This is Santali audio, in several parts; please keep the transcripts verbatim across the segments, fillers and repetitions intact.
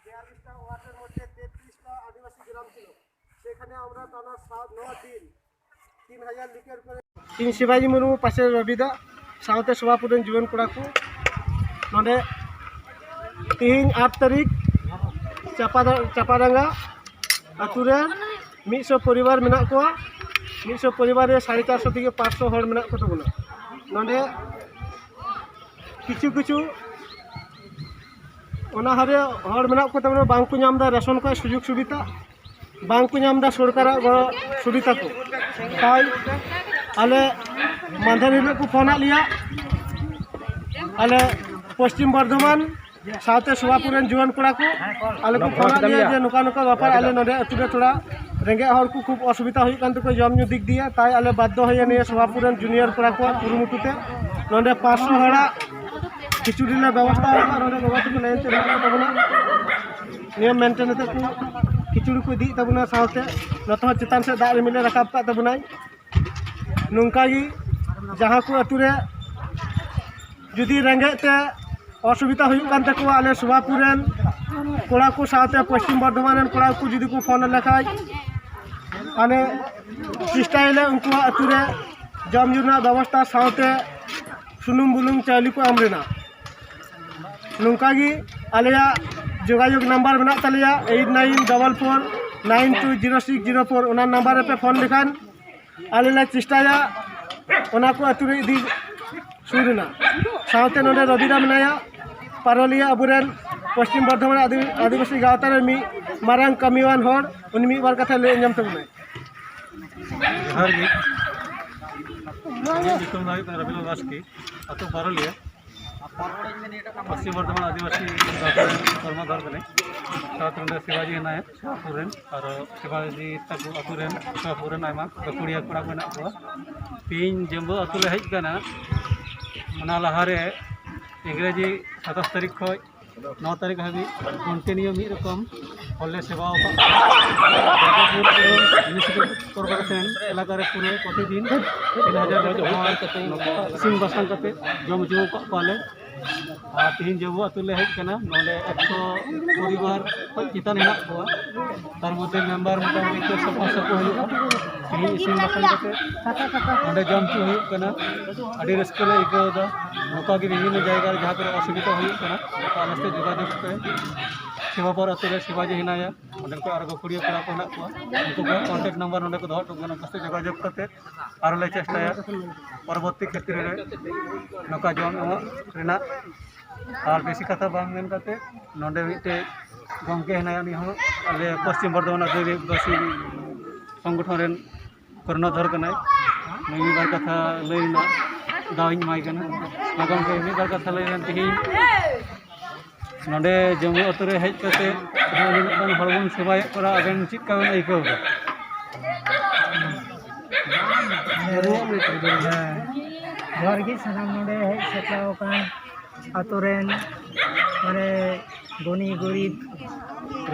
বিয়াল্লিশটা ওয়ার্ডের মধ্যে তেত্রিশটা আদিবাসী গ্রাম ছিল। সেখানে আমরা টানা সাত ন দিন তিন হাজার লিটার করে ᱤᱧ ᱥᱤᱵᱟᱡᱤ ᱢᱩᱨᱢᱩ, ᱯᱟᱥᱮ ᱨᱚᱵᱤ ᱫᱟ, ᱥᱟᱶᱛᱮ ᱥᱳᱵᱷᱟᱯᱩᱨ ᱨᱮᱱ ᱡᱩᱣᱟᱹᱱ ᱠᱚᱲᱟ ᱠᱚ ᱱᱚᱰᱮ ᱛᱮᱦᱮᱧ ᱟᱴ ᱛᱟᱹᱨᱤᱠᱷ ᱪᱟᱯᱟᱫᱟ-, ᱪᱟᱯᱟᱰᱟᱸᱜᱟ ᱟᱹᱛᱩ ᱨᱮ ᱢᱤᱫ ᱥᱚ ᱯᱚᱨᱤᱵᱟᱨ ᱢᱮᱱᱟᱜ ᱠᱚᱣᱟ᱾ ᱢᱤᱫ ᱥᱚ ᱯᱚᱨᱤᱵᱟᱨ ᱨᱮ ᱥᱟᱲᱮ ᱪᱟᱨᱥᱚ ᱛᱷᱮᱠᱮ ᱯᱟᱸᱪᱥᱚ ᱦᱚᱲ ᱢᱮᱱᱟᱜ ᱠᱚ ᱛᱟᱵᱚᱱᱟ᱾ ᱱᱚᱰᱮ ᱠᱤᱪᱷᱩ ᱠᱤᱪᱷᱩ ᱚᱱᱟ ᱦᱟᱨᱮ ᱦᱚᱲ ᱢᱮᱱᱟᱜ ᱠᱚ ᱛᱟᱵᱚᱱᱟ, ᱵᱟᱝ ᱠᱚ ᱧᱟᱢ ᱮᱫᱟ ᱨᱮᱥᱚᱱ ᱠᱷᱚᱱ ᱥᱩᱡᱳᱜᱽ ᱥᱩᱵᱤᱫᱷᱟ, ᱵᱟᱝ ᱠᱚ ᱧᱟᱢ ᱮᱫᱟ ᱥᱚᱨᱠᱟᱨᱟᱜ ᱜᱚᱲᱚ ᱥᱩᱵᱤᱫᱷᱟ ᱠᱚ᱾ ᱛᱟᱭ ᱟᱞᱮ ᱢᱟᱫᱷᱮᱨ ᱦᱤᱞᱳᱜ ᱠᱚ ᱯᱷᱳᱱ ᱟᱫ ᱞᱮᱭᱟ, ᱟᱞᱮ ᱯᱚᱥᱪᱤᱢ ᱵᱚᱨᱫᱷᱚᱢᱟᱱ ᱥᱟᱶᱛᱮ ᱥᱳᱵᱷᱟᱯᱩᱨ ᱨᱮᱱ ᱡᱩᱣᱟᱹᱱ ᱠᱚᱲᱟ ᱠᱚ ᱟᱞᱮ ᱠᱚ ᱯᱷᱳᱱ ᱟᱫ ᱞᱮᱭᱟ ᱡᱮ ᱱᱚᱝᱠᱟ ᱱᱚᱝᱠᱟ ᱵᱮᱯᱟᱨ, ᱟᱞᱮ ᱱᱚᱰᱮ ᱟᱹᱛᱩ ᱨᱮ ᱛᱷᱚᱲᱟ ᱨᱮᱸᱜᱮᱡ ᱦᱚᱲ ᱠᱚ ᱠᱷᱩᱵ ᱚᱥᱩᱵᱤᱫᱷᱟ ᱦᱩᱭᱩᱜ ᱠᱟᱱ ᱛᱟᱠᱚᱣᱟ ᱡᱚᱢ ᱧᱩ ᱫᱤᱠ ᱫᱤᱭᱮ᱾ ᱛᱟᱭ ᱟᱞᱮ ᱵᱟᱫᱽᱫᱷᱚ ᱦᱩᱭᱮᱱ ᱱᱤᱭᱟᱹ ᱥᱳᱵᱷᱟᱯᱩᱨ ᱨᱮᱱ ᱡᱩᱱᱤᱭᱟᱨ ᱠᱚᱲᱟ ᱠᱚᱣᱟᱜ ᱠᱩᱨᱩᱢᱩᱴᱩ ᱛᱮ ᱱᱚᱰᱮ ᱯᱟᱸᱪᱥᱚ ᱦᱚᱲᱟᱜ ᱠᱷᱤᱪᱩᱲᱤ ᱞᱮ ᱵᱮᱵᱚᱥᱛᱷᱟ ᱟᱠᱟᱫᱟ᱾ ᱱᱚᱰᱮ ᱜᱚᱜᱚ ᱛᱟᱠᱚ ᱞᱟᱭᱤᱱ ᱛᱮ ᱢᱮᱱᱟᱜ ᱠᱚ ᱛᱟᱵᱚᱱᱟ, ᱱᱤᱭᱚᱢ ᱢᱮᱱᱴᱮᱱ ᱠᱟᱛᱮ ᱠᱚ ᱠᱷᱤᱪᱩᱲᱤ ᱠᱚ ᱤᱫᱤᱭᱮᱫ ᱛᱟᱵᱚᱱᱟ᱾ ᱥᱟᱶᱛᱮ ᱱᱚᱛᱮ ᱦᱚᱸ ᱪᱮᱛᱟᱱ ᱥᱮᱫ ᱫᱟᱜ ᱨᱤᱢᱤᱞ ᱮ ᱨᱟᱠᱟᱵ ᱠᱟᱜ ᱛᱟᱵᱚᱱᱟᱭ᱾ ᱱᱚᱝᱠᱟ ᱜᱮ ᱡᱟᱦᱟᱸ ᱠᱚ ᱟᱹᱛᱩ ᱨᱮ ᱡᱩᱫᱤ ᱨᱮᱸᱜᱮᱡ ᱛᱮ ᱚᱥᱩᱵᱤᱫᱷᱟ ᱦᱩᱭᱩᱜ ᱠᱟᱱ ᱛᱟᱠᱚᱣᱟ, ᱟᱞᱮ ᱥᱳᱵᱷᱟᱯᱩᱨ ᱨᱮᱱ ᱠᱚᱲᱟ ᱠᱚ ᱥᱟᱶᱛᱮ ᱯᱚᱥᱪᱤᱢ ᱵᱚᱨᱫᱷᱚᱢᱟᱱ ᱨᱮᱱ ᱠᱚᱲᱟ ᱠᱚ ᱡᱩᱫᱤ ᱠᱚ ᱯᱷᱳᱱ ᱞᱮᱠᱷᱟᱡ, ᱟᱞᱮ ᱪᱮᱥᱴᱟᱭᱟᱞᱮ ᱩᱱᱠᱩᱣᱟᱜ ᱟᱹᱛᱩ ᱨᱮ ᱡᱚᱢ ᱧᱩ ᱨᱮᱱᱟᱜ ᱵᱮᱵᱚᱥᱛᱷᱟ ᱥᱟᱶᱛᱮ ᱥᱩᱱᱩᱢ ᱵᱩᱞᱩᱝ ᱪᱟᱣᱞᱮ ᱠᱚ ᱮᱢ ᱨᱮᱱᱟᱜ᱾ ᱱᱚᱝᱠᱟ ᱜᱮ ᱟᱞᱮᱭᱟᱜ ᱡᱳᱜᱟᱡᱳᱜᱽ ᱱᱟᱢᱵᱟᱨ ᱢᱮᱱᱟᱜ ᱛᱟᱞᱮᱭᱟ, eight nine double four nine two zero six zero four. ᱚᱱᱟ ᱱᱟᱢᱵᱟᱨ ᱨᱮᱯᱮ ᱯᱷᱳᱱ ᱞᱮᱠᱷᱟᱱ ᱟᱞᱮ ᱞᱮ ᱪᱮᱥᱴᱟᱭᱟ ᱚᱱᱟ ᱠᱚ ᱟᱹᱛᱩ ᱨᱮ ᱤᱫᱤ ᱥᱩᱨ ᱨᱮᱱᱟᱜ᱾ ᱥᱟᱶᱛᱮ ᱱᱚᱰᱮ ᱨᱚᱵᱤᱫᱟ ᱢᱮᱱᱟᱭᱟ, ᱯᱟᱨᱚᱞᱤᱭᱟ ᱟᱵᱚᱨᱮᱱ ᱯᱚᱥᱪᱤᱢ ᱵᱚᱨᱫᱷᱚᱢᱟᱱ ᱟᱹᱫᱤ- ᱟᱹᱫᱤᱵᱟᱹᱥᱤ ᱜᱟᱶᱛᱟ ᱨᱮᱱ ᱢᱤᱫ ᱢᱟᱨᱟᱝ ᱠᱟᱹᱢᱤᱭᱟᱱ ᱦᱚᱲ, ᱩᱱᱤ ᱢᱤᱫ ᱵᱟᱨ ᱠᱟᱛᱷᱟ ᱞᱟᱹᱭ ᱟᱸᱡᱚᱢ ᱛᱟᱵᱚᱱᱟᱭ᱾ ᱡᱚᱦᱟᱨ ᱜᱮ᱾ ᱤᱧᱟᱹᱜ ᱧᱩᱛᱩᱢ ᱫᱚ ᱦᱩᱭᱩᱜ ᱠᱟᱱᱟ ᱨᱚᱵᱤᱞᱟᱞ ᱵᱟᱥᱠᱮ, ᱟᱹᱛᱩ ᱯᱟᱨᱚᱞᱤᱭᱟ, ᱯᱚᱥᱪᱤᱢ ᱵᱚᱨᱫᱷᱚᱢᱟᱱ ᱟᱹᱫᱤᱵᱟᱹᱥᱤ ᱜᱟᱶᱛᱟ ᱨᱮᱱ ᱠᱚᱨᱢᱚᱫᱷᱚᱨ ᱠᱟᱹᱱᱟᱹᱧ᱾ ᱥᱟᱶᱛᱮ ᱱᱚᱰᱮ ᱥᱤᱵᱟᱡᱤ ᱦᱮᱱᱟᱭᱟ, ᱥᱤᱵᱟᱯᱩᱨ ᱨᱮᱱ, ᱟᱨ ᱥᱤᱵᱟᱡᱤ ᱛᱟᱠᱚ ᱟᱹᱛᱩ ᱨᱮᱱ, ᱥᱤᱵᱟᱯᱩᱨ ᱨᱮᱱ ᱟᱭᱢᱟ ᱜᱟᱹᱠᱷᱩᱲᱤᱭᱟᱹ ᱠᱚᱲᱟ ᱠᱚ ᱦᱮᱱᱟᱜ ᱠᱚᱣᱟ᱾ ᱛᱮᱦᱤᱧ ᱡᱟᱹᱢᱵᱩ ᱟᱹᱛᱩ ᱞᱮ ᱦᱮᱡ ᱟᱠᱟᱱᱟ᱾ ᱚᱱᱟ ᱞᱟᱦᱟᱨᱮ ᱤᱝᱨᱮᱡᱤ ᱥᱟᱛᱟᱥ ᱛᱟᱹᱨᱤᱠᱷ ᱠᱷᱚᱱ ᱱᱚ ᱛᱟᱹᱨᱤᱠᱷ ᱦᱟᱹᱵᱤᱡ continue ᱢᱤᱫ ᱨᱚᱠᱚᱢ ᱦᱚᱲᱞᱮ ᱥᱮᱵᱟ ᱟᱠᱟᱫ ᱠᱚᱣᱟ᱾ ᱫᱩᱨᱜᱟᱯᱩᱨ ᱯᱩᱨᱟᱹ municipal corporation ᱮᱞᱟᱠᱟ ᱨᱮ ᱯᱩᱨᱟᱹ ᱯᱨᱚᱛᱤᱫᱤᱱ ᱛᱤᱱ ᱦᱟᱡᱟᱨ ᱠᱟᱛᱮ ᱦᱚᱲ ᱤᱥᱤᱱ ᱵᱟᱥᱟᱝ ᱠᱟᱛᱮ ᱡᱚᱢ ᱦᱚᱪᱚ ᱟᱠᱟᱫ ᱠᱚᱣᱟᱞᱮ᱾ ᱟᱨ ᱛᱮᱦᱤᱧ ᱡᱟᱹᱢᱵᱩ ᱟᱹᱛᱩ ᱞᱮ ᱦᱮᱡ ᱟᱠᱟᱱᱟ, ᱱᱚᱰᱮ ᱮᱠᱥᱚ ᱯᱚᱨᱤᱵᱟᱨ ᱠᱷᱚᱱ ᱪᱮᱛᱟᱱ ᱦᱮᱱᱟᱜ ᱠᱚᱣᱟ᱾ ᱛᱟᱨ ᱢᱚᱫᱽᱫᱷᱮ ᱢᱮᱢᱵᱟᱨ ᱢᱚᱴᱟᱢᱩᱴᱤ ᱪᱟᱹᱨ ᱥᱚ ᱯᱟᱸᱪ ᱥᱚ ᱠᱚ ᱦᱩᱭᱩᱜᱼᱟ᱾ ᱛᱮᱦᱤᱧ ᱤᱥᱤᱱ ᱵᱟᱥᱟᱝ ᱠᱟᱛᱮ ᱱᱚᱰᱮ ᱡᱚᱢ ᱦᱚᱪᱚ ᱦᱩᱭᱩᱜ ᱠᱟᱱᱟ᱾ ᱟᱹᱰᱤ ᱨᱟᱹᱥᱠᱟᱹ ᱞᱮ ᱟᱹᱭᱠᱟᱹᱣ ᱮᱫᱟ᱾ ᱱᱚᱝᱠᱟ ᱜᱮ ᱵᱤᱵᱷᱤᱱᱱᱚ ᱡᱟᱭᱜᱟ ᱨᱮ ᱡᱟᱦᱟᱸ ᱠᱚᱨᱮ ᱚᱥᱩᱵᱤᱫᱷᱟ ᱦᱩᱭᱩᱜ ᱠᱟᱱᱟ, ᱚᱱᱠᱟ ᱟᱞᱮ ᱥᱟᱛᱮ ᱡᱳᱜᱟᱡᱳᱜᱽ ᱯᱮ᱾ ᱥᱤᱵᱟᱯᱩᱨ ᱟᱹᱛᱩ ᱨᱮ ᱥᱤᱵᱟᱡᱤ ᱦᱮᱱᱟᱭᱟ, ᱚᱸᱰᱮ ᱠᱚ ᱟᱨᱚ ᱜᱟᱹᱠᱷᱩᱲᱤᱭᱟᱹ ᱠᱚᱲᱟ ᱠᱚ ᱦᱮᱱᱟᱜ ᱠᱚᱣᱟ, ᱩᱱᱠᱩ ᱠᱚᱣᱟᱜ contact number ᱱᱚᱰᱮ ᱠᱚ ᱫᱚᱦᱚ ᱦᱚᱴᱚ ᱠᱟᱜ ᱠᱟᱱᱟ᱾ ᱩᱱᱠᱩ ᱥᱟᱛᱮ ᱡᱳᱜᱟᱡᱳᱜᱽ ᱠᱟᱛᱮ ᱟᱨᱚ ᱞᱮ ᱪᱮᱥᱴᱟᱭᱟ ᱯᱚᱨᱚᱵᱚᱨᱛᱤ ᱠᱷᱮᱛᱨᱮ ᱨᱮ ᱱᱚᱝᱠᱟ ᱡᱚᱢ ᱮᱢᱚᱜ ᱨᱮᱱᱟᱜ᱾ ᱟᱨ ᱵᱮᱥᱤ ᱠᱟᱛᱷᱟ ᱵᱟᱝ ᱢᱮᱱ ᱠᱟᱛᱮ, ᱱᱚᱰᱮ ᱢᱤᱫᱴᱮᱡ ᱜᱚᱢᱠᱮ ᱦᱮᱱᱟᱭᱟ, ᱩᱱᱤ ᱦᱚᱸ ᱟᱞᱮ ᱯᱚᱥᱪᱤᱢ ᱵᱚᱨᱫᱷᱚᱢᱟᱱ ᱟᱹᱫᱤᱵᱟᱹᱥᱤ ᱥᱚᱝᱜᱚᱴᱷᱚᱱ ᱨᱮᱱ ᱠᱚᱨᱱᱚᱫᱷᱚᱨ ᱠᱟᱱᱟᱭ᱾ ᱱᱩᱭ ᱢᱤᱫ ᱵᱟᱨ ᱠᱟᱛᱷᱟ ᱞᱟᱹᱭ ᱨᱮᱱᱟᱜ ᱫᱟᱣ ᱤᱧ ᱮᱢᱟᱭ ᱠᱟᱱᱟ᱾ ᱢᱟ ᱜᱚᱢᱠᱮ, ᱢᱤᱫ ᱵᱟᱨ ᱠᱟᱛᱷᱟ ᱞᱟᱹᱭ ᱵᱮᱱ ᱛᱮᱦᱮᱧ᱾ ᱱᱚᱰᱮ ᱡᱟᱹᱢᱵᱩ ᱟᱹᱛᱩ ᱨᱮ ᱦᱮᱡ ᱠᱟᱛᱮ ᱡᱟᱦᱟᱸ ᱩᱱᱟᱹᱜ ᱜᱟᱱ ᱦᱚᱲ ᱵᱚᱱ ᱥᱮᱵᱟᱭᱮᱫ ᱠᱚᱣᱟ, ᱟᱵᱮᱱ ᱪᱮᱫ ᱞᱮᱠᱟ ᱵᱮᱱ ᱟᱹᱭᱠᱟᱹᱣ ᱮᱫᱟ? ᱦᱮᱸ, ᱡᱚᱦᱟᱨ ᱜᱮ ᱥᱟᱱᱟᱢ ᱱᱚᱰᱮ ᱦᱮᱡ ᱥᱮᱴᱮᱨ ᱟᱠᱟᱱ ᱟᱹᱛᱩ ᱨᱮᱱ, ᱢᱟᱱᱮ, ᱜᱩᱱᱤ ᱜᱩᱨᱤᱵ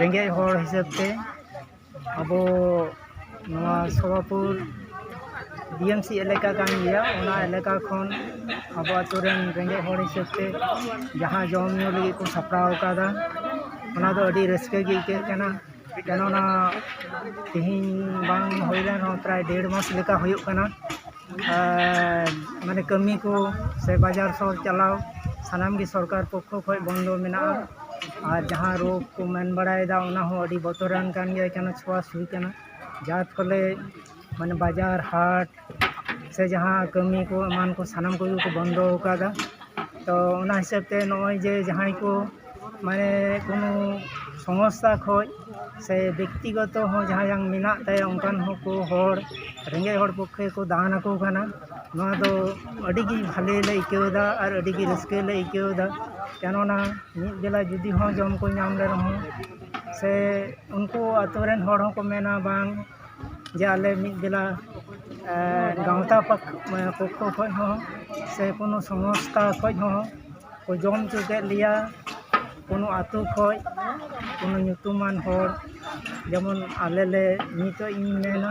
ᱨᱮᱸᱜᱮᱡ ᱦᱚᱲ ᱦᱤᱥᱟᱹᱵ ᱛᱮ᱾ ᱟᱵᱚ ᱱᱚᱣᱟ ᱥᱚᱵᱟᱯᱩᱨ ᱰᱤ ᱮᱢ ᱥᱤ ᱮᱞᱟᱠᱟ ᱠᱟᱱ ᱜᱮᱭᱟ᱾ ᱚᱱᱟ ᱮᱞᱟᱠᱟ ᱠᱷᱚᱱ ᱟᱵᱚ ᱟᱹᱛᱩ ᱨᱮᱱ ᱨᱮᱸᱜᱮᱡ ᱦᱚᱲ ᱦᱤᱥᱟᱹᱵ ᱛᱮ ᱡᱟᱦᱟᱸ ᱡᱚᱢ ᱧᱩ ᱞᱟᱹᱜᱤᱫ ᱠᱚ ᱥᱟᱯᱲᱟᱣ ᱟᱠᱟᱫᱟ, ᱚᱱᱟ ᱫᱚ ᱟᱹᱰᱤ ᱨᱟᱹᱥᱠᱟᱹ ᱜᱮ ᱟᱹᱭᱠᱟᱹᱜ ᱠᱟᱱᱟ᱾ ᱠᱮᱱᱚᱱᱟ ᱛᱮᱦᱮᱧ ᱵᱟᱝ ᱦᱩᱭ ᱞᱮᱱ ᱨᱮᱦᱚᱸ ᱯᱨᱟᱭ ᱰᱮᱲ ᱢᱟᱥ ᱞᱮᱠᱟ ᱦᱩᱭᱩᱜ ᱠᱟᱱᱟ᱾ ᱟᱨ ᱢᱟᱱᱮ ᱠᱟᱹᱢᱤ ᱠᱚ ᱥᱮ ᱵᱟᱡᱟᱨ ᱥᱚᱦᱚᱨ ᱪᱟᱞᱟᱣ ᱥᱟᱱᱟᱢ ᱜᱮ ᱥᱚᱨᱠᱟᱨ ᱯᱚᱠᱠᱷᱚ ᱠᱷᱚᱱ ᱵᱚᱱᱫᱚ ᱢᱮᱱᱟᱜᱼᱟ᱾ ᱟᱨ ᱡᱟᱦᱟᱸ ᱨᱳᱜᱽ ᱠᱚ ᱢᱮᱱ ᱵᱟᱲᱟᱭᱮᱫᱟ, ᱚᱱᱟ ᱦᱚᱸ ᱟᱹᱰᱤ ᱵᱚᱛᱚᱨᱟᱱ ᱠᱟᱱ ᱜᱮᱭᱟ, ᱮᱠᱮᱱ ᱪᱷᱩᱣᱟ ᱪᱷᱩᱣᱤ ᱠᱟᱱᱟ᱾ ᱡᱟᱨ ᱯᱷᱚᱞᱮ ᱢᱟᱱᱮ ᱵᱟᱡᱟᱨ ᱦᱟᱴ ᱥᱮ ᱡᱟᱦᱟᱸ ᱠᱟᱹᱢᱤ ᱠᱚ ᱮᱢᱟᱱ ᱠᱚ ᱥᱟᱱᱟᱢ ᱠᱚᱜᱮ ᱠᱚ ᱵᱚᱱᱫᱚ ᱟᱠᱟᱫᱟ᱾ ᱛᱚ ᱚᱱᱟ ᱦᱤᱥᱟᱹᱵ ᱛᱮ ᱱᱚᱜᱼᱚᱭ ᱡᱮ ᱡᱟᱦᱟᱸᱭ ᱠᱚ ᱢᱟᱱᱮ ᱠᱳᱱᱳ ᱥᱚᱝᱥᱛᱷᱟ ᱠᱷᱚᱱ ᱥᱮ ᱵᱮᱠᱛᱤᱜᱚᱛᱚ ᱦᱚᱸ ᱡᱟᱦᱟᱸᱭ ᱢᱮᱱᱟᱜ ᱛᱟᱭᱟ, ᱚᱱᱠᱟᱱ ᱦᱚᱸᱠᱚ ᱦᱚᱲ, ᱨᱮᱸᱜᱮᱡ ᱦᱚᱲ ᱯᱚᱠᱠᱷᱮ ᱠᱚ ᱫᱟᱱ ᱟᱠᱚ ᱠᱟᱱᱟ᱾ ᱱᱚᱣᱟ ᱫᱚ ᱟᱹᱰᱤ ᱜᱮ ᱵᱷᱟᱞᱮ ᱞᱮ ᱟᱹᱭᱠᱟᱹᱣ ᱮᱫᱟ ᱟᱨ ᱟᱹᱰᱤ ᱜᱮ ᱨᱟᱹᱥᱠᱟᱹ ᱞᱮ ᱟᱹᱭᱠᱟᱹᱣ ᱮᱫᱟ᱾ ᱠᱮᱱᱚᱱᱟ ᱢᱤᱫ ᱵᱮᱞᱟ ᱡᱩᱫᱤ ᱦᱚᱸ ᱡᱚᱢ ᱠᱚ ᱧᱟᱢ ᱞᱮ ᱨᱮᱦᱚᱸ ᱥᱮ ᱩᱱᱠᱩ ᱟᱛᱳ ᱨᱮᱱ ᱦᱚᱲ ᱦᱚᱸᱠᱚ ᱢᱮᱱᱟ ᱵᱟᱝ ᱡᱮ ᱟᱞᱮ ᱢᱤᱫ ᱵᱮᱞᱟ ᱜᱟᱶᱛᱟ ᱯᱚᱠᱠᱷᱚ ᱠᱷᱚᱱ ᱦᱚᱸ ᱥᱮ ᱠᱳᱱᱳ ᱥᱚᱝᱥᱛᱷᱟ ᱠᱷᱚᱱ ᱦᱚᱸ ᱠᱚ ᱡᱚᱢ ᱦᱚᱪᱚ ᱠᱮᱫ ᱞᱮᱭᱟ᱾ ᱠᱳᱱᱳ ᱟᱛᱳ ᱠᱷᱚᱱ ᱠᱳᱱᱳ ᱧᱩᱛᱩᱢᱟᱱ ᱦᱚᱲ, ᱡᱮᱢᱚᱱ ᱟᱞᱮ ᱞᱮ, ᱱᱤᱛᱚᱜ ᱤᱧ ᱢᱮᱱᱟ,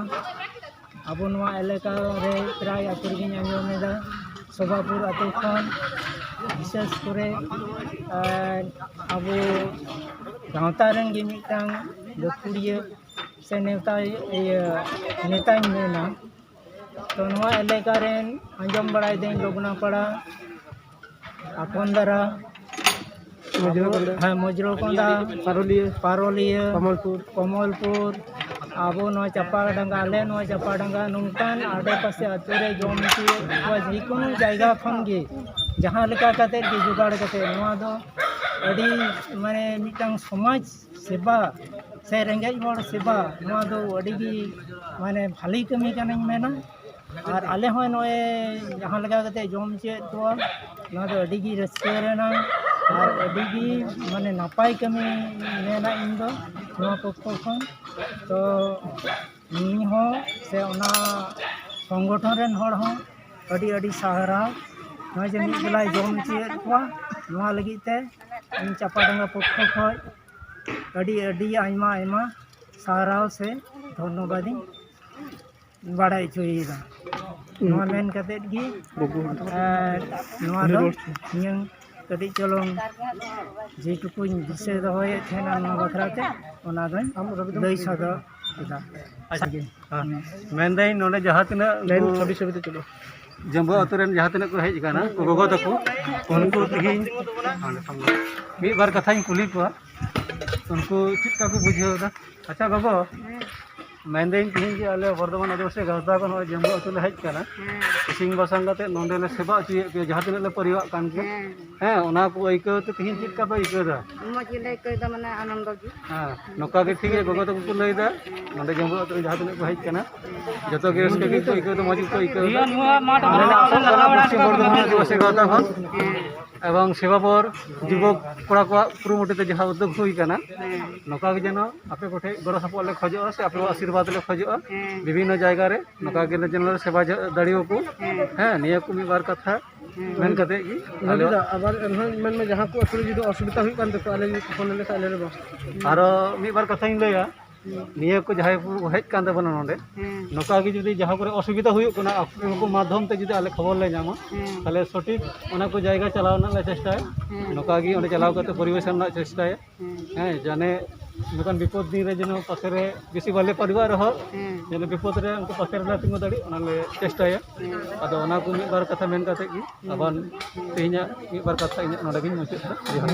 ᱟᱵᱚ ᱱᱚᱣᱟ ᱮᱞᱟᱠᱟ ᱨᱮ ᱯᱨᱟᱭ ᱟᱛᱳ ᱨᱮᱜᱮᱧ ᱟᱸᱡᱚᱢ ᱮᱫᱟ, ᱥᱚᱵᱷᱟᱯᱩᱨ ᱟᱛᱳ ᱠᱷᱚᱱ ᱵᱤᱥᱮᱥ ᱠᱚᱨᱮ ᱟᱵᱚ ᱜᱟᱶᱛᱟ ᱨᱮᱱ ᱜᱮ ᱢᱤᱫᱴᱟᱝ ᱜᱟᱹᱠᱷᱩᱲᱤᱭᱟᱹ ᱥᱮ ᱱᱮᱣᱛᱟ, ᱤᱭᱟᱹ, ᱱᱮᱛᱟᱧ ᱢᱮᱱᱟ᱾ ᱛᱚ ᱱᱚᱣᱟ ᱮᱞᱟᱠᱟ ᱨᱮᱱ ᱟᱸᱡᱚᱢ ᱵᱟᱲᱟᱭ ᱫᱟᱹᱧ ᱞᱚᱜᱽᱱᱟᱯᱟᱲᱟ, ᱟᱯᱚᱱ ᱫᱟᱨᱟ, ᱢᱚᱡᱽᱨᱟᱹ ᱠᱚᱸᱫᱟ, ᱦᱮᱸ, ᱢᱚᱡᱽᱨᱟᱹ ᱠᱚᱸᱫᱟ, ᱯᱟᱨᱚᱞᱤᱭᱟᱹ, ᱯᱟᱨᱚᱞᱤᱭᱟᱹ, ᱠᱚᱢᱚᱞᱯᱩᱨ, ᱠᱚᱢᱚᱞᱯᱩᱨ, ᱟᱵᱚ ᱱᱚᱣᱟ ᱪᱟᱯᱟᱰᱟᱸᱜᱟ, ᱟᱞᱮ ᱱᱚᱣᱟ ᱪᱟᱯᱟᱰᱟᱸᱜᱟ, ᱱᱚᱝᱠᱟᱱ ᱟᱰᱮᱯᱟᱥᱮ ᱟᱛᱳ ᱨᱮ ᱡᱚᱢ ᱦᱚᱪᱚᱭᱮᱫ ᱠᱚᱣᱟ, ᱡᱮᱠᱳᱱᱳ ᱡᱟᱭᱜᱟ ᱠᱷᱚᱱ ᱜᱮ ᱡᱟᱦᱟᱸ ᱞᱮᱠᱟ ᱠᱟᱛᱮᱫ ᱜᱮ ᱡᱚᱜᱟᱲ ᱠᱟᱛᱮᱫ᱾ ᱱᱚᱣᱟ ᱫᱚ ᱟᱹᱰᱤ ᱢᱟᱱᱮ ᱢᱤᱫᱴᱟᱝ ᱥᱚᱢᱟᱡᱽ ᱥᱮᱵᱟ ᱥᱮ ᱨᱮᱸᱜᱮᱡ ᱦᱚᱲ ᱥᱮᱵᱟ, ᱱᱚᱣᱟ ᱫᱚ ᱟᱹᱰᱤ ᱜᱮ ᱢᱟᱱᱮ ᱵᱷᱟᱞᱮ ᱠᱟᱹᱢᱤ ᱠᱟᱱᱟᱧ ᱢᱮᱱᱟ᱾ ᱟᱨ ᱟᱞᱮ ᱦᱚᱸ ᱱᱚᱜᱼᱚᱭ ᱡᱟᱦᱟᱸ ᱞᱮᱠᱟ ᱠᱟᱛᱮ ᱡᱚᱢ ᱦᱚᱪᱚᱭᱮᱫ ᱠᱚᱣᱟ, ᱱᱚᱣᱟ ᱫᱚ ᱟᱹᱰᱤ ᱜᱮ ᱨᱟᱹᱥᱠᱟᱹ ᱨᱮᱱᱟᱜ ᱟᱨ ᱟᱹᱰᱤ ᱜᱮ ᱢᱟᱱᱮ ᱱᱟᱯᱟᱭ ᱠᱟᱹᱢᱤ ᱢᱮᱱᱟ ᱤᱧ ᱫᱚ ᱱᱚᱣᱟ ᱯᱚᱠᱠᱷᱚ ᱠᱷᱚᱱ᱾ ᱛᱚ ᱤᱧ ᱦᱚᱸ ᱥᱮ ᱚᱱᱟ ᱥᱚᱝᱜᱚᱴᱷᱚᱱ ᱨᱮᱱ ᱦᱚᱲ ᱦᱚᱸ ᱟᱹᱰᱤ ᱟᱹᱰᱤ ᱥᱟᱨᱦᱟᱣ, ᱱᱚᱜᱼᱚᱭ ᱡᱮ ᱢᱤᱫ ᱵᱮᱞᱟᱭ ᱡᱚᱢ ᱦᱚᱪᱚᱭᱮᱫ ᱠᱚᱣᱟ, ᱱᱚᱣᱟ ᱞᱟᱹᱜᱤᱫ ᱛᱮ ᱤᱧ ᱪᱟᱯᱟᱰᱟᱸᱜᱟ ᱯᱚᱠᱠᱷᱚ ᱠᱷᱚᱱ ᱟᱹᱰᱤ ᱟᱹᱰᱤ ᱟᱭᱢᱟ ᱟᱭᱢᱟ ᱥᱟᱨᱦᱟᱣ ᱥᱮ ᱫᱷᱚᱱᱱᱚᱵᱟᱫ ᱤᱧ ᱵᱟᱲᱟᱭ ᱦᱚᱪᱚᱭᱮᱫᱟ᱾ ᱱᱚᱣᱟ ᱢᱮᱱ ᱠᱟᱛᱮᱫ ᱜᱮ ᱵᱟᱹᱵᱩ᱾ ᱮᱸ, ᱱᱚᱣᱟ ᱫᱚ ᱤᱧᱟᱹᱝ ᱠᱟᱹᱴᱤᱡ ᱪᱚᱞᱚᱝ ᱡᱮᱴᱩᱠᱩᱧ ᱫᱤᱥᱟᱹ ᱫᱚᱦᱚᱭᱮᱫ ᱛᱟᱦᱮᱱᱟ ᱱᱚᱣᱟ ᱵᱟᱠᱷᱨᱟ ᱛᱮ, ᱚᱱᱟ ᱫᱚᱧ ᱞᱟᱹᱭ ᱥᱚᱫᱚᱨ ᱠᱮᱫᱟ᱾ ᱟᱪᱪᱷᱟ᱾ ᱦᱮᱸ᱾ ᱢᱮᱱᱫᱟᱹᱧ ᱱᱚᱰᱮ ᱡᱟᱦᱟᱸ ᱛᱤᱱᱟᱹᱜ ᱞᱟᱭᱤᱱ ᱩᱱᱠᱩ ᱪᱷᱚᱵᱤ ᱪᱷᱚᱵᱤ ᱛᱮ ᱪᱚᱞᱚ᱾ ᱡᱟᱹᱢᱵᱟᱹ ᱟᱹᱛᱩ ᱨᱮᱱ ᱡᱟᱦᱟᱸ ᱛᱤᱱᱟᱹᱜ ᱠᱚ ᱦᱮᱡ ᱟᱠᱟᱱᱟ, ᱩᱱᱠᱩ ᱜᱚᱜᱚ ᱛᱟᱠᱚ, ᱩᱱᱠᱩ ᱛᱮᱦᱮᱧ ᱢᱤᱫ ᱵᱟᱨ ᱠᱟᱛᱷᱟᱧ ᱠᱩᱞᱤ ᱠᱚᱣᱟ, ᱩᱱᱠᱩ ᱪᱮᱫ ᱞᱮᱠᱟ ᱠᱚ ᱵᱩᱡᱷᱟᱹᱣ ᱮᱫᱟ? ᱟᱪᱪᱷᱟ ᱜᱚᱜᱚ, ᱢᱮᱱᱫᱟᱹᱧ, ᱛᱮᱦᱮᱧ ᱡᱮ ᱟᱞᱮ ᱵᱚᱨᱫᱷᱚᱢᱟᱱ ᱟᱹᱫᱤᱵᱟᱹᱥᱤ ᱜᱟᱶᱛᱟ ᱠᱷᱚᱱ ᱱᱚᱜᱼᱚᱭ ᱡᱟᱹᱢᱵᱩ ᱟᱹᱛᱩ ᱞᱮ ᱦᱮᱡ ᱟᱠᱟᱱᱟ, ᱦᱮᱸ᱾ ᱤᱥᱤᱱ ᱵᱟᱥᱟᱝ ᱠᱟᱛᱮ ᱱᱚᱸᱰᱮ ᱞᱮ ᱥᱮᱵᱟ ᱦᱚᱪᱚᱭᱮᱫ ᱯᱮᱭᱟ, ᱡᱟᱦᱟᱸ ᱛᱤᱱᱟᱹᱜ ᱞᱮ ᱯᱟᱹᱨᱤᱭᱟᱹᱜ ᱠᱟᱱ ᱜᱮᱭᱟ᱾ ᱦᱮᱸ᱾ ᱦᱮᱸ, ᱚᱱᱟ ᱠᱚ ᱟᱹᱭᱠᱟᱹᱣ ᱛᱮ ᱛᱮᱦᱮᱧ ᱪᱮᱫ ᱞᱮᱠᱟ ᱯᱮ ᱟᱹᱭᱠᱟᱹᱣ ᱮᱫᱟ? ᱢᱚᱡᱽ ᱜᱮᱞᱮ ᱟᱹᱭᱠᱟᱹᱣ ᱮᱫᱟ, ᱢᱟᱱᱮ ᱟᱱᱚᱱᱫᱚ ᱜᱮ᱾ ᱦᱮᱸ, ᱱᱚᱝᱠᱟ ᱜᱮ ᱴᱷᱤᱠ ᱜᱮᱭᱟ, ᱜᱚᱜᱚ ᱛᱟᱠᱚ ᱠᱚ ᱞᱟᱹᱭ ᱮᱫᱟ, ᱱᱚᱸᱰᱮ ᱡᱟᱹᱢᱵᱩ ᱟᱹᱛᱩ ᱨᱮ ᱡᱟᱦᱟᱸ ᱛᱤᱱᱟᱹᱜ ᱠᱚ ᱦᱮᱡ ᱟᱠᱟᱱᱟ, ᱡᱚᱛᱚ ᱜᱮ ᱨᱟᱹᱥᱠᱟᱹ ᱜᱮᱠᱚ ᱟᱹᱭᱠᱟᱹᱣ ᱮᱫᱟ, ᱢᱚᱡᱽ ᱜᱮᱠᱚ ᱟᱹᱭᱠᱟᱹᱣ ᱮᱫᱟ᱾ ᱱᱚᱣᱟ ᱢᱟᱴᱷ ᱟᱞᱮ ᱱᱚᱣᱟ ᱥᱟᱱᱛᱟᱲ ᱯᱚᱥᱪᱤᱢ ᱵᱚᱨᱫᱷᱚᱢᱟᱱ ᱟᱹᱫᱤᱵᱟᱹᱥᱤ ᱜᱟᱶᱛᱟ ᱠᱷᱚᱱ ᱮᱵᱚᱝ ᱥᱮᱵᱟ ᱯᱚᱨ ᱡᱩᱵᱚᱠ ᱠᱚᱲᱟ ᱠᱚᱣᱟᱜ ᱠᱩᱨᱩᱢᱩᱴᱩ ᱛᱮ ᱡᱟᱦᱟᱸ ᱩᱫᱽᱫᱳᱜᱽ ᱦᱩᱭ ᱟᱠᱟᱱᱟ, ᱱᱚᱝᱠᱟ ᱜᱮ ᱡᱮᱱᱚ ᱟᱯᱮ ᱠᱚᱴᱷᱮᱱ ᱜᱚᱲᱚ ᱥᱚᱯᱚᱦᱚᱫ ᱞᱮ ᱠᱷᱚᱡᱚᱜᱼᱟ ᱥᱮ ᱟᱯᱮᱭᱟᱜ ᱟᱥᱤᱨᱵᱟᱫᱽ ᱞᱮ ᱠᱷᱚᱡᱚᱜᱼᱟ᱾ ᱦᱮᱸ᱾ ᱵᱤᱵᱷᱤᱱᱱᱚ ᱡᱟᱭᱜᱟ ᱨᱮ ᱱᱚᱝᱠᱟ ᱜᱮ ᱡᱮᱱᱚ ᱞᱮ ᱥᱮᱵᱟ ᱡᱚ-, ᱫᱟᱲᱮᱭᱟᱠᱚ᱾ ᱦᱮᱸ᱾ ᱦᱮᱸ, ᱱᱤᱭᱟᱹ ᱠᱚ ᱢᱤᱫ ᱵᱟᱨ ᱠᱟᱛᱷᱟ ᱦᱮᱸ᱾ ᱢᱮᱱ ᱠᱟᱛᱮ ᱜᱮ ᱟᱞᱮ ᱫᱚ ᱟᱵᱟᱨ ᱮᱱᱦᱚᱸ ᱢᱮᱱ ᱢᱮ, ᱡᱟᱦᱟᱸ ᱠᱚ ᱟᱹᱛᱩ ᱨᱮ ᱡᱩᱫᱤ ᱚᱥᱩᱵᱤᱫᱟ ᱦᱩᱭᱩᱜ ᱠᱟᱱ ᱛᱟᱠᱚᱣᱟ, ᱟᱞᱮ ᱡᱩᱫᱤ ᱯᱷᱳᱱ ᱞᱮᱠᱷᱟᱱ ᱟᱞᱮ ᱞᱮ ᱵᱮᱵᱚᱥᱛᱷᱟ᱾ ᱟᱨᱚ ᱢᱤᱫ ᱵᱟᱨ ᱠᱟᱛᱷᱟᱧ ᱞᱟᱹᱭᱟ, ᱱᱤᱭᱟᱹ ᱠᱚ ᱡᱟᱦᱟᱸᱭ ᱠᱚ ᱦᱮᱡ ᱠᱟᱱ ᱛᱟᱵᱚᱱᱟ ᱱᱚᱰᱮ, ᱦᱮᱸ᱾ ᱱᱚᱝᱠᱟ ᱜᱮ ᱡᱩᱫᱤ ᱡᱟᱦᱟᱸ ᱠᱚᱨᱮ ᱚᱥᱩᱵᱤᱫᱟ ᱦᱩᱭᱩᱜ ᱠᱟᱱᱟ, ᱟᱠᱚ ᱠᱚ ᱢᱟᱫᱽᱫᱷᱚᱢ ᱛᱮ ᱡᱩᱫᱤ ᱟᱞᱮ ᱠᱷᱚᱵᱚᱨ ᱞᱮ ᱧᱟᱢᱟ, ᱦᱮᱸ᱾ ᱛᱟᱦᱞᱮ ᱥᱚᱴᱷᱤᱠ ᱚᱱᱟ ᱠᱚ ᱡᱟᱭᱜᱟ ᱪᱟᱞᱟᱣ ᱨᱮᱱᱟᱜ ᱞᱮ ᱪᱮᱥᱴᱟᱭᱟ᱾ ᱦᱮᱸ᱾ ᱱᱚᱝᱠᱟ ᱜᱮ ᱚᱸᱰᱮ ᱪᱟᱞᱟᱣ ᱠᱟᱛᱮ ᱯᱚᱨᱤᱵᱮᱥᱚᱱ ᱨᱮᱱᱟᱜ ᱪᱮᱥᱴᱟᱭᱟ᱾ ᱦᱮᱸ᱾ ᱦᱮᱸ, ᱡᱟᱱᱮ ᱱᱚᱝᱠᱟᱱ ᱵᱤᱯᱚᱫ ᱫᱤᱱ ᱨᱮ ᱡᱮᱱᱚ ᱯᱟᱥᱮ ᱨᱮ ᱵᱮᱥᱤ ᱵᱟᱞᱮ ᱯᱟᱨᱤᱵᱟᱨ ᱨᱮᱦᱚᱸ, ᱦᱮᱸ᱾ ᱡᱮᱱᱚ ᱵᱤᱯᱚᱫ ᱨᱮ ᱩᱱᱠᱩ ᱯᱟᱥᱮ ᱨᱮᱞᱮ ᱛᱤᱸᱜᱩ ᱫᱟᱲᱮᱜ, ᱚᱱᱟᱞᱮ ᱪᱮᱥᱴᱟᱭᱟ᱾ ᱦᱮᱸ᱾ ᱟᱫᱚ ᱚᱱᱟ ᱠᱚ ᱢᱤᱫ ᱵᱟᱨ ᱠᱟᱛᱷᱟ ᱢᱮᱱ ᱠᱟᱛᱮ ᱜᱮ ᱦᱮᱸ᱾ ᱟᱵᱟᱨ ᱛᱮᱦᱮᱧᱟᱜ ᱢᱤᱫ ᱵᱟᱨ ᱠᱟᱛᱷᱟ ᱤᱧᱟᱹᱜ ᱱᱚᱰᱮ ᱜᱤᱧ ᱢᱩᱪᱟᱹᱫ ᱮᱫᱟ᱾ ᱡᱚᱦᱟᱨ᱾